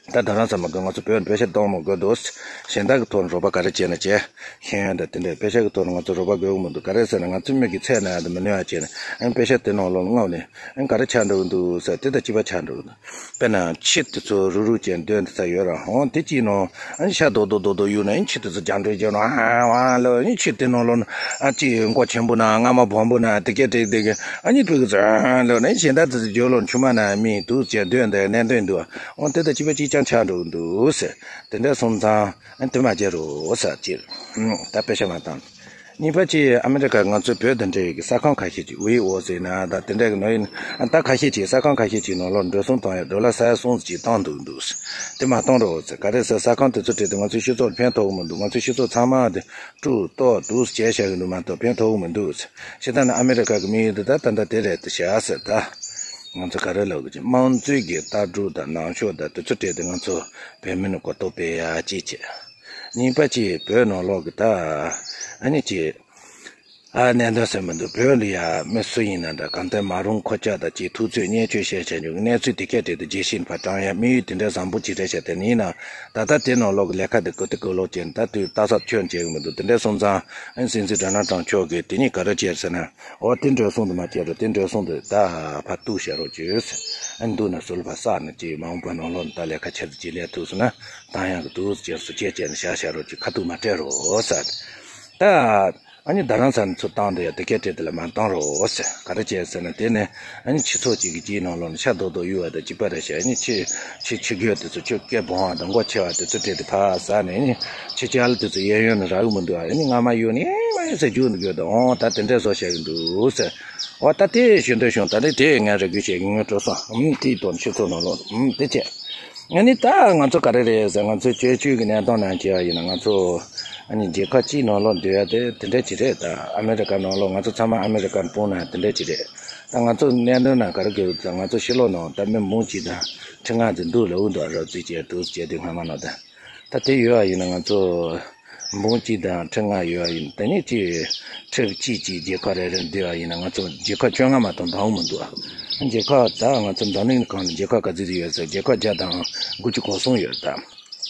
ད་རྡ་རམ་ས་མ་དགོས། ང་ཚོ་བོད་པེ་ཤ་གཏོང་མི་དགོས་འདུག་གཞན་དག་གི་ཐོག་ནས་རོགས་པ་ག་རེ་བྱས་ན་བྱས། ཤེས་ཡོན་དང་དེ་འདྲའི་པེ་ཤ་གི་ཐོག་ནས་ང་ཚོ་རོགས་པ་དགོས་ཀྱི་མི་འདུག་ག་རེ་ཟེར་ན་ང་ཚོའི་མི་གི་ཚེ་ན་ཡང་དུ་མི་གནོད་པ་བྱས་ནས་ཨ་ནི་པེ་ཤ་དེ་ནང་ལོགས་ལ་མངགས་ནས་ཨ་ནི་ག་རེ་ཆགས་འགྲོ་གི་འདུག་ཟེར་དེ་དང་གཅིག་པ་ཆགས་འགྲོ་གི་འདུག་དཔེར་ན་ཁྱི་དེ་ཚོ་རུག་རུག་བྱས་འདོན་དེ་ཚ་ཡོད་ར། འོང་དེ་གཅིག་ནང་ཨ་ནི་ཤ་རྡོག་རྡོག་རྡོག་རྡོག་གཡུག་ནས་ཨ་ནི་ཁྱི་དེ་ཚོ་རྒྱག་འདྲེ་རྒྱག་ནས་ཨ་ཨ་ལོ་ཨ་ནི་ཁྱི་དེ་ནང་ལོགས་ན་ཨ་ཅིག་མགོ་ཆེན་པོ་ན་རྔ་མ་སྦོམ་པོ་ན་དེ་སྐད་དེ་དེ་གི་ཨ་ནི་ཕྲུ་གུ་ཚོ་ཨ་ལོ་ན་གཞན་དག་དེ་ཚོ་རྒྱུ་ལོ་ཆུང་མ་ན་མི་འདུག་ཅེས་འདོན་དེ་གནད་དོན་འདུག་འོང་དེ་དང་གཅིག་པ་གཅིག་རྐྱང་ཆགས་འགྲོ་གི་འདུག་ཟེར། དེ་འདྲ་སོང་ཙང་ཨ་ནི་དེ་མ་བྱེད་རོགས་ཟེར་ཅིག་ད་པེ་ཤ་མ་བཏང་། གཉིས་པ་གཅིག་ཨ་མེ་རི་ཀ་ང་ཚོའི་བོད་དང་འབྲེལ་ཡོད་ཀྱི་ས་ཁང་ཁ་ཤས་ཅིག་ཝེ་ཨོ་ཟེར་ན་ད་དེ་འདྲ་གི་ནང་ཡིན་ད་ཁ་ཤས་ཅིག་ས་ཁང་ཁ་ཤས་ཅིག་ནང་ལོགས་འགྲོ་སོང་བཏང་ཡ་ཌོ་ལར་ས་ཡ་གསུམ་ཅིག་བཏང་འདུག་འདུག་དེ་མ་གཏོང་རོགས་ཟེར། ག་རེ་ཟེར་ས་ཁང་དེ་ཚོ་སྤྲད་དེ་ང་ཚོའི་སྤྱི་ཚོགས་ལ་ཕན་ཐོགས་གི་མི་འདུག་ང་ཚོའི་སྤྱི་ཚོགས་ཚང་མ་དེ་དཀྲུག་གཏོར་འདུག་བྱས་བཞག་གི་འདུག་མ་གཏོགས་ཕན་ཐོགས་གི་མི་འདུག་ཟེར། ཞེ་ད་ནི་ཨ་མེ་རི་ཀ་གི་དམིགས་ཡུལ་དེ་ད་ད་ད་དེ་རེད་དེ་བྱ་ཟེར་ད། ང་ཚོ་ག་རེ་ལབ་དགོས་ཀྱི་དམངས་གཙོའི་གི་ལྟ་གྲུབ་དང་ནང་ཆོས་དང་དེ་ཚོ་སྤྲད་དེ་ང་ཚོ་བོད་མི་ནི་གོ་རྟོགས་སྤེལ་ཡ་གཅིག་བྱས། གཉིས་པ་གཅིག་བོད་ནང་ལོགས་ཀྱི་ད་ཨ་ནི་གཅིག་ཨ་གནད་དོན་ཟེར་མི་འདུག་བོད་ལ་ཡ་མི་སུ་ཡིན་ན་འདྲ་གང་ལྟར་མ་རུང་ཁོ་ཅག་དང་གཅིག་ཐུག་ཚོད་བརྙས་བཅོས་བཤད་བྱས་འཇུག་གནས་ཚུལ་དེ་སྐད་བྲིས་ཏེ་རྒྱས་ཤིང་ཕར་དྲངས་ཡ་དམིགས་ཡུལ་དེ་འདྲ་བཟང་པོ་ཅིག་རེད་བཤད་དེ་ཡིན་ན་ད་ལྟ་དེ་ནང་ལོགས་ཀྱི་ལས་ཀ་དེ་གོ་དེ་གོ་ལོག་ཅན་ད་དུས་ལྟ་ཚབ་ཁྱོན་བྱེད་གི་མི་འདུག་དེ་འདྲ་སོང་ཙང་ཨ་ནི་སྲིད་འཛིན་ཌོ་ནལ་ཊམ་མཆོག་གིས་དེ་གཉིས་ག་རེ་བྱས་ཟེར་ན། འོ་དེ་འགྲོ་སོང་དུ་མ་བྱས་རོགས། དེ་འགྲོ་སོང་དུ་ད་ཕར་གཏུག་བྱ་རོགས་བྱོས། ཨ་ནི་འདུག་ན་སུ་ལ་ཕར་བསགས་ནས་ཅིག་མ་འོངས་པ་ནང་ལོགས་ནས་ད་ལས་ཀ་ཆེ་རུ་ཅིག་ལས་ཐུབ་སོང་ན་བཏང་ཡག་གི་འདུག་ཅེས་སུ་བྱས་བྱས་ནས་བཞག་བྱ་རོགས་ཅིག་ཁ་ཐུག་མ་སྤྲད་རོགས་ཟེར། ད་ཨ་ནི་རྡ་རམ་ས་ནས་ཚུར་བཏང་དུ་ཡ་དེ་སྐད་བྲིས་དེ་ལ་མ་བཏང་རོགས་ཟེར། ག་རེ་བྱས་ཟེར་ན་དེ་ནས་ཨ་ནི་ཁྱི་ཚོགས་ཅིག་གི་ཅིག་ནང་ལོགས་ནས་ཤ་རྡོག་རྡོག་གཡུག་བ་དང་གཅིག་པ་རེད་ཤག་ཨ་ནི་ཁྱི་ཁྱི་ཁྱི་རྒོད་དེ་ཚོ་ཁྱོད་སྐད་སྦོམ་བ་དང་མགོ་ཆེ་བ་དེ་ཚོ་བྲིས་ཏེ་ཕར་ཟ་ནས་ཨ་ནི་ཁྱི་ཅག་ལ་དེ་ཚོ་གཡས་གཡོན་ནས་རག་གི་མི་འདུག་ཨ་ནི་རྔ་མ་གཡུག་ནས་ཨེ་མ་ཨེ་ཟེར་རྒྱུག་འདུག་གི་འོ་ད་དེ་འདྲས་བཟོ་བྱ་གི་འདུག་ཟེར། འོ་ད་དེ་ཞུ་འདོད་བྱུང་། ད་ནི་དེ་ངས་རེ་སྐུལ་བྱེད་ཀྱི་ངོས་སྤྲོད་སོང་། ཨུམ་དེའི་དོན་ཁྱེད་ཚོ་ནང་ལོགས་ཨུམ་དེ་བྱས། ཨ་ནི་ད་ང་ཚོ་ག་རེ་རེད་ཟེར། ང་ཚོའི་བཅོས་བཅོས་ཀྱི་གནས་སྟངས་ནང་བྱས་པ་ཡིན་ན་ང་ཚོ་ཨ་ནི་རྒྱལ་ཁབ་གཅིག་ནང་ལོགས་སྡོད་ཡ་དེ་དེ་འདྲ་ཅིག་རེད། ད་ཨ་མེ་རི་ཀ་ནང་ལོགས་ང་ཚོ་ཚང་མ་ཨ་མེ་རི་ཀ་ནས་སྤུངས་ན་དེ་འདྲ་ཅིག་རེད། ད་ ད་ང་ཚོ་གནད་དོན་ནང་ག་རེ་གི་ད་ང་ཚོ་ཕྱི་ལོགས་ནང་ད་མི་འབུམ་གཅིག་དང་ཁྲི་ལྔ་ཙམ་འདུག་ལབ་འདུག་རོབ་རྩིས་བྱས་འདུག་བྱས་དེ་སྔ་མ་ནང་ད། ད་དེ་ཡོད་པ་ཡིན་ན་ང་ཚོ་འབུམ་གཅིག་དང་ཁྲི་ལྔ་ཡོད་པ་ཡིན་ན་དེ་ནས་ཅིག་ཁྲི་གཅིག་གཅིག་རྒྱལ་ཁབ་རེ་རེ་འདུས་པ་ཡིན་ན་ང་ཚོ་རྒྱལ་ཁབ་བཅོ་ལྔ་མ་གཏོགས་འདང་མི་འདུག་རྒྱལ་ཁབ་ད་ང་ཚོ་འཛམ་གླིང་སྒང་ལ་རྒྱལ་ཁབ་ག་ཚོད་ཡོད་ཟེར་རྒྱལ་ཁབ་བརྒྱ་དང་དགུ་བཅུ་གོ་གསུམ་ཡོད་ད།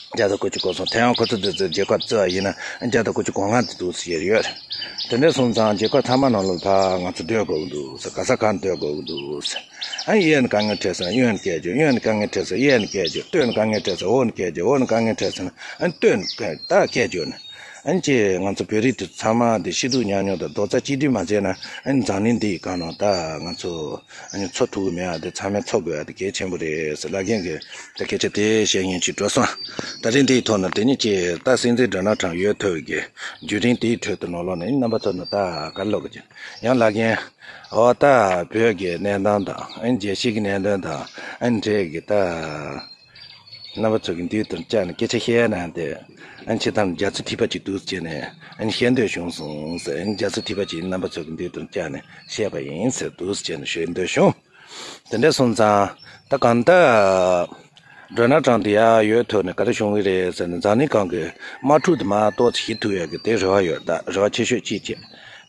བརྒྱ་དང་དགུ་བཅུ་གོ་གསུམ། དེ་ཡང་ཁོ་ཚོ་དེ་ཚོ་རྒྱལ་ཁབ་བརྩི་བ་ཡིན་ན་བརྒྱ་དང་དགུ་བཅུ་གོ་ལྔ་དེ་འདུག་ཟེར་ཡོད། དེ་འདྲ་སོང་ཙང་རྒྱལ་ཁབ་ཚང་མ་ནང་ལ་ཕར་ང་ཚོ་སྡོད་དགོས་ཀྱི་འདུག་ཟེར། ག་ས་གང་སྡོད་དགོས་ཀྱི་འདུག་ཟེར། ཨ་གཡས་ནས་དཀའ་ངལ་འཕྲད་སོང་ན་གཡོན་ནས་སྐད་རྒྱག་གཡོན་ནས་དཀའ་ངལ་འཕྲད་སོང་ན་གཡས་ནས་སྐད་རྒྱག་སྟོད་ནས་དཀའ་ངལ་འཕྲད་སོང་ན་འོག་ནས་སྐད་རྒྱག་འོག་ནས་དཀའ་ངལ་འཕྲད་སོང་ན་ཨ་སྟོད་ནས་སྐད་ད་སྐད་རྒྱག་ནས། ཨ་ནི་ཅིག་ང་ཚོ་བོད་རིགས་དེ་ཚང་མ་དེ་ཤི་སྡུག་མཉམ་མྱོང་དང་རྡོག་རྩ་གཅིག་སྒྲིལ་མ་བྱས་ན་ཨ་ནི་འཛམ་གླིང་འདིའི་སྒང་ནང་ད་ང་ཚོ་ཨ་ནི་འཚོ་ཐུབ་ཀྱི་མེད་ཨ། དེ་ཚང་མས་འཚོ་དགོས་ཨ། དེ་གལ་ཆེན་པོ་རེད་ཟེར་བླ་རྒན་གྱིས་ད་སྐད་ཆ་དེ་བཤད་མཁན་ཅིག་འགྲོ་སོང་། ད་རིང་འདིའི་ཐོག་ནས་དེ་ཉིད་ཀྱི་ད་སྲིད་འཛིན་ཌོ་ནལ་ཊམ་ཡོད་ཐུབ་ཀྱི་བརྒྱུད་རིམ་དེའི་ཁྲོད་དུ་ནང་ལོགས་ནས་རྣམ་པ་ཚོ་ནི་ད་ག་རེ་ལབ་དགོས་ཀྱི། ཡང་བླ་རྒན་འོ་ད་བོད་ཀྱི་གནས་སྟངས་དང་ཨ་ནི་རྒྱལ་སྤྱི་གི་གནད་དོན་དང་ཨ་ནི་འབྲེལ་གྱི་ད། རྣམ་པ་ཚོ་གི་མདུན་དུ་བཅར་ནས་སྐད་ཆ་བཤད་ན་དེ། ཨ་ནི་ཕྱི་ཐང་རྒྱ་མཚོ་ཐིགས་པ་ཅིག་འདུག་ཟེར་ནས་ཨ་ནི་བཤད་འདོད་བྱུང་སོང་ཟེར། ཨ་ནི་རྒྱ་མཚོ་ཐིགས་པ་ཅིག་རྣམ་པ་ཚོ་གི་མདུན་དུ་བཅར་ནས་བཤད་པ་ཡིན་ཟེར་འདུག་ཟེར་ནས་ཞུ་འདོད་བྱུང་། དེ་འདྲ་སོང་ཙང་ད་གང་ལྟར་ཌོ་ནལ་ཊམ་དེ་ཡར་ཡོད་ཐོག་ནས་ག་རེ་བྱུང་གི་རེད་ཟེར་ན་འཛམ་གླིང་སྒང་གི་དམག་འཁྲུག་དེ་མར་ཏོག་ཙམ་ཞི་ཐུབ་ཡག་གི་དེ་རེ་བ་ཡོད། ད་རེ་བ་ཆེ་ཤོས་གཅིག་བྱས།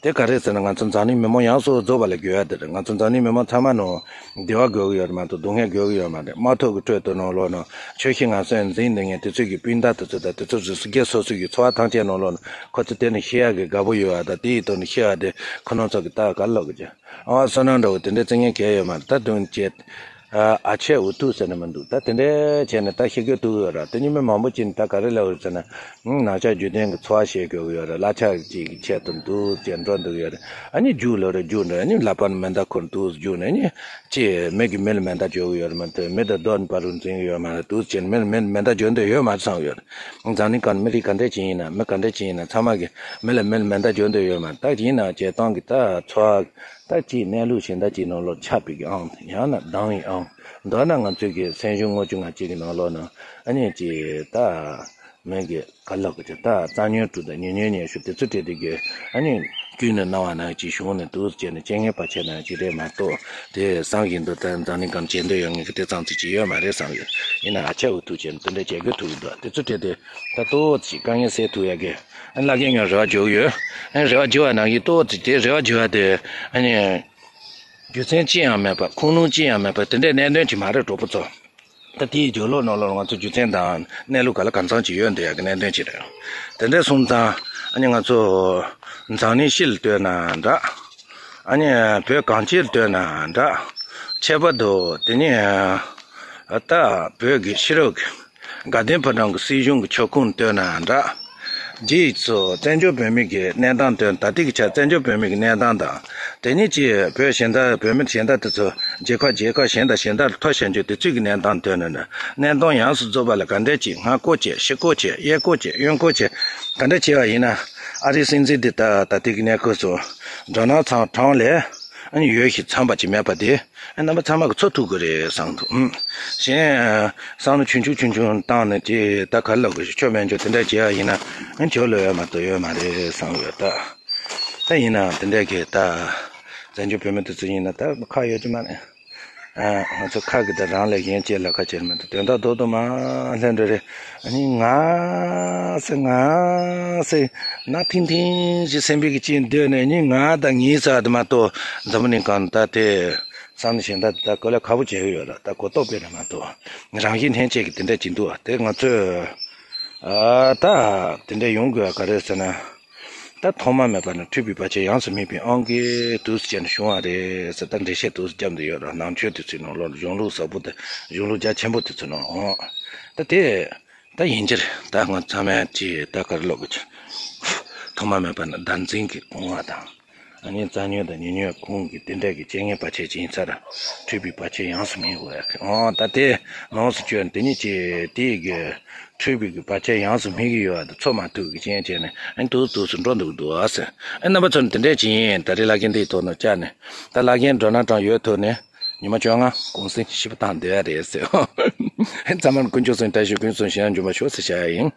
དེ་ག་རེ་ཟེར་ན་ང་ཚོ་འཛམ་གླིང་མི་མང་ཡོངས་སུ་རྫོགས་པ་ལ་དགོས་ཡ་དེ་རེད། ང་ཚོ་འཛམ་གླིང་མི་མང་ཚང་མ་ནང་བདེ་བ་དགོས་ཀྱི་ཡོད་རེད་མ་གཏོགས་སྡུག་བསྔལ་དགོས་ཀྱི་ཡོད་མ་རེད། དམག་འཁྲུག་གི་ཁྲོད་དུ་ནང་ལོགས་ནང་ཆོས་བཞིན་ངན་སོང་འཛིན་བསྡད་མཁན་དེ་ཚོ་གི་སྤུན་ཟླ་དེ་ཚོ་དང་དེ་ཚོ་རིགས་སུ་སྐྱེ་སོ་སོ་གི་འཚོ་བ་ཐམས་ཅད་ནང་ལོགས་ནང་ཁོ་ཚོ་དེ་ནས་ཤི་ཡག་གི་དགའ་པོ་ཡོད་པ་དང་དེ་ཡི་ཐོག་ནས་ཤི་བ་དེ་ཁོ་རང་ཚོ་གི་ད་ག་རེ་ལབ་དགོས་ཀྱི། ཨ་བསོད་ནམས་འདྲ་བོ་དེ་འདྲའི་བརྩི་མཁན་གང་ཡང་ཡོད་མ་རེད། ད་དོན་བྱེད། ཨ་ཨ་ཆད་འུ་ཐུག་ཟེར་ནས་མི་འདུག་ད་དེ་འདྲའི་བྱས་ནས་ད་ཤི་དགོས་ཐུག་ཡོད་ར། དེ་ནི་མི་མང་པོ་ཅིག་ནི་ད་ག་རེ་ལབ་ཡོད་ཟེར་ན། ཨང་ནང་ཆ་རྒྱུན་ལྡན་གྱི་འཚོ་བ་བྱེད་དགོས་ཀྱི་ཡོད་ར། གླ་ཆ་ཅིག་གི་ཆེད་དུ་འདུག་ཅེས་འགྲོ་འདུག་ཡོད་ར། ཨ་ནི་རྒྱུགས་ལོ་ར་རྒྱུགས་འགྲོ། ཨ་ནི་ལག་པ་ནས་མེ་མདའ་འཁུར་འདུག་རྒྱུགས་ནས་ཨ་ནི་ཅི་མི་གིས་མི་ལ་མེ་མདའ་འཇོག་གི་ཡོད་ར་མ་གཏོགས་མི་དང་རྡོ་ནི་བར་དུ་འཛིང་གི་ཡོད་མ་རེད། འདུག་ཅེས་མི་ལ་མི་ལ་མེ་མདའ་འཇོག་འདོད་ཡོད་མ་རེད་བསམ་ཡོད་ར། འཛམ་གླིང་སྒང་ནས་མི་རིགས་ག་འདྲ་ཅིག་ཡིན་ན་མི་ག་འདྲ་ཅིག་ཡིན་ན་ཚང་མ་གིས་མི་ལ་མི་ལ་མེ་མདའ་འཇོག་འདོད་ཡོད་མ་རེད། ད་ཡིན་ན་བྱས་སྟངས་ཀྱི་ད་འཚོ་བ། ད་ཅིག་གནས་ལུགས་གཞན་དག་ཅིག་ནང་ལོགས་ཆགས་པའི་གི་ཨང་ཡང་ན་སྡང་བའི་ཨང་མདོར་ན་ང་ཚོའི་གི་སེམས་གཞུང་དངོས་བཅུ་ང་གཅིག་གི་ནང་ལོགས་ན་ཨ་ནི་ཅིག་ད་མི་གི་ག་ལབ་གི་ཅིག་ད་རྩ་ཉོན་དྲུག་དང་ཉེ་ཉོན་ཉེ་ཤོས་དེ་ཚོ་སྤྲད་དེ་གི་ཨ་ནི་ཀུན་ནས་སྣང་བ་ནང་ཅིག་བྱུང་ནས་འདུག་ཅེས་ནས་རྐྱེན་ངན་བར་ཆད་ནང་ཅིག་རེད་མ་གཏོགས་དེ་བསམ་བཞིན་དུ་ད་འཛམ་གླིང་སྒང་བྱེད་འདོད་ཡོད་ངེས་གི་དེ་ཙམ་ཅིག་ཅིག་ཡོད་མ་རེད་བསམ་ཡོད། ཡིན་ན་ཨ་ཆད་འུ་ཐུག་བྱས་ནས་དེ་འདྲ་བྱེད་དགོས་ཐུག་གི་འདུག་དེ་ཚོ་སྤྲད་དེ་ད་ཏོག་ཙམ་དཀའ་ངལ་སེལ་ཐུབ་ཡ་གི་ཨ་ནི་བླ་རྒན་ངས་རེ་བ་བརྗོད་ཡོད། ཨ་ནི་རེ་བ་བརྗོད་པ་ནང་བཞིན་ཏོག་ཙམ་དེ་རེ་བ་བརྗོད་པ་དེ་ཨ་ནི། རྒྱུ་མཚན་ཅི་ཡང་མེད་པ་ཁུངས་ལུང་ཅི་ཡང་མེད་པ་དེ་འདྲའི་གནད་དོན་ཅིག་མ་རེད་གྲོགས་པོ་ཚོ། ད་དེའི་རྒྱབ་ལོགས་ནང་ལོགས་ང་ཚོ་རྒྱུ་མཚན་དང་གནས་ལུགས་ག་ལ་གང་འཚམ་ཅིག་ཡོད་འདོད་ཡག་གི་གནད་དོན་ཅིག་རེད། དེ་འདྲ་སོང་ཙང་ཨ་ནི་ང་ཚོ་འཛམ་གླིང་སྤྱི་ལ་ལྟོས་ན་འདྲ། ཨ་ནི་བོད་གངས་ཅན་ལ་ལྟོས་ན་འདྲ། ཁྱད་པར་དུ་དེ་ནི་ད་བོད་ཀྱི་ཕྱི་རབས་ཀྱི་དགའ་ལྡན་ཕོ་བྲང་གི་སྲིད་གཞུང་གི་ཁྱབ་ཁོངས་ལྟོས་ན་འདྲ། རྗེས་སུ་བཙན་བྱོལ་བོད་མི་གི་གནས་སྟངས་དོན་ད་ལྟའི་གི་ཆ་བཙན་བྱོལ་བོད་མི་གི་གནས་སྟངས་དང་། དེ་ཉིད་ཀྱིས་བོད་གཞན་དག་བོད་མི་གཞན་དག་དེ་ཚོ་རྒྱལ་ཁབ་རྒྱལ་ཁབ་གཞན་དང་གཞན་དག་ལ་ཐོ་བཤད་རྒྱུ་དེ་ཚོའི་གི་གནས་སྟངས་དོན་ནི་འདྲ། གནས་སྟངས་ཡོངས་སུ་རྫོགས་པ་ལ་ག་འདྲས་ཀྱིས་སྔ་བསྐོར་བྱས་ཕྱི་བསྐོར་བྱས་གཡས་བསྐོར་བྱས་གཡོན་བསྐོར་བྱས་ག་འདྲས་བྱས་པ་ཡིན་ན། ཨ་རིའི་སྲིད་འཛིན་འདི་ད་ད་ལྟའི་གི་གནས་སྐབས་སུ་ཌོ་ནལ་ཊམ་ཊམ་ལས་ཨ་ནི་ཡོད་ཞིག་འཚམས་པ་ཅིག་མེད་པ་དེ། རྣམ་པ་ཚང་མ་གི་ཚོ་ཐུག་གི་རེད་བསམ་འདུག་ཨུམ། གཞན་བསམ་བློ་ཆུང་ཆུང་ཆུང་ཆུང་བཏང་ནས་ཅི་ད་ག་རེ་ལབ་དགོས་ཤེས་ཆོ་མེད་འཇོག་དེ་འདྲ་བྱེད་ཡ་ཡིན་ན་ཨ་ཇོ་ལོ་ཡོད་མ་གཏོགས་ཡོད་མ་རེད་བསམ་ཡོད་ད། ད་ཡིན་ནའང་དེ་འདྲ་གི་ད་བཙན་བྱོལ་བོད་མི་དེ་ཚོ་ཡིན་ན་ད་ཁག་ཡོད་ཀྱི་མ་རེད། ཨ་ང་ཚོ་ཁག་གི་ད་རང་ལས་གཞན་གཅེས་ལ་ཁ་གྱེར་མི་འདུག་དོན་དག་རྡོག་རྡོག་མ་ལྷན་འགྲོ་རེད། ཨ་ནི་ང་ཟེར་ང་ཟེར་ན་ཐིང་ཐིང་ཞིག་སེམས་པའི་གི་ཅིག་འདོད་ནས་ཨ་ནི་ང་ད་ངའི་ས་དུ་མ་གཏོགས་འཛམ་བུ་གླིང་སྒང་ད་དེ། བསམ་བློ་གཞན་དག་དེ་དག་གོ་ལ་ཁག་པོ་བྱེད་ཀྱི་ཡོད་ར། ད་གོ་རྟོགས་སྤེལ་ར་མ་གཏོགས་རང་བཞིན་ལྷན་སྐྱེས་ཀྱི་དེ་འདྲ་ཅིག་འདུག་ཨ། དེ་ང་ཚོས་ཨ་ད་དེ་འདྲ་ཡོང་དགོས་ཨ་ག་རེ་ཟེར་ན། ད་ཐོག་མ་མེད་པ་ནས་འཁྲུལ་པའི་བར་ཆད་ཡོངས་སུ་སྨིན་པའི་དབང་གིས་དུས་སུ་བྱས་ནས་བྱུང་བ་རེད་ཟེར་ད་འགྲེལ་བཤད་དུས་སུ་བརྒྱབ་འདི་ཡོད་ར། ནང་ཆོས་དེ་ཚོའི་ནང་ལོགས་གཞུང་ལུགས་ཟབ་པོ་དེ་གཞུང་ལུགས་རྒྱ་ཆེན་པོ་དེ་ཚོའི་ནང་ཨོ་ད་དེ། ད་ཡིན་ཕྱིར་ད་ང་ཚང་མས་ཅི་ད་གར་ལོག་གི་ཐོག་མ་མེད་པ་ནས་བདག་འཛིན་གྱི་སྤོང་བ་དང་། ཨ་ནི་རྩ་ཉོན་དང་ཉེ་ཉོན་ཁོང་གི་དེ་འདྲ་གི་རྐྱེན་ངན་བར་ཆད་ཅིག་ཡིན་ཚར། འཁྲུལ་པའི་བར་ཆད་ཡོངས་སུ་སྨིན་དགོས་ཡ་གི་ཨོ་ད་དེ་ལོངས་སུ་སྤྱོད་དེ་ཉིད་ཀྱི་དེ་གི་འཁྲུལ་པའི་གི་བར་ཆད་ཡོངས་སུ་སྨིན་གི་ཡོད་པ་དེ་ཚོ་མ་ཐུག་གི་རྐྱེན་བྱས་ནས་ཨ་ནི་དུས་དུས་སུ་འགྲོ་འདུག་འདུག་ཨ་ཟེར། ཨ་རྣམ་པ་ཚོ་ནི་དེ་འདྲ་ཅིག་ཡིན། ད་རེས་བླ་རྒན་འདིའི་ཐོག་ནས་བཅར་ནས་ད་བླ་རྒན་ཌོ་ནལ་ཊམ་ཡོད་ཐུག་ནས། ཉི་མ་བཅོ་ལྔ་གུང་སེང་ཞིབ་པ་བཏང་བསྡད་ཡ་རེད་ཟེར། ཚང་མ་ལ་དཀོན་མཆོག་གསུམ་བཀྲ་ཤིས་ཀུན་སྩོལ་ཞིང་ཡང་འབྱོན་པར་ཤོག་ཟེར་བྱ་ཡ་ཡིན།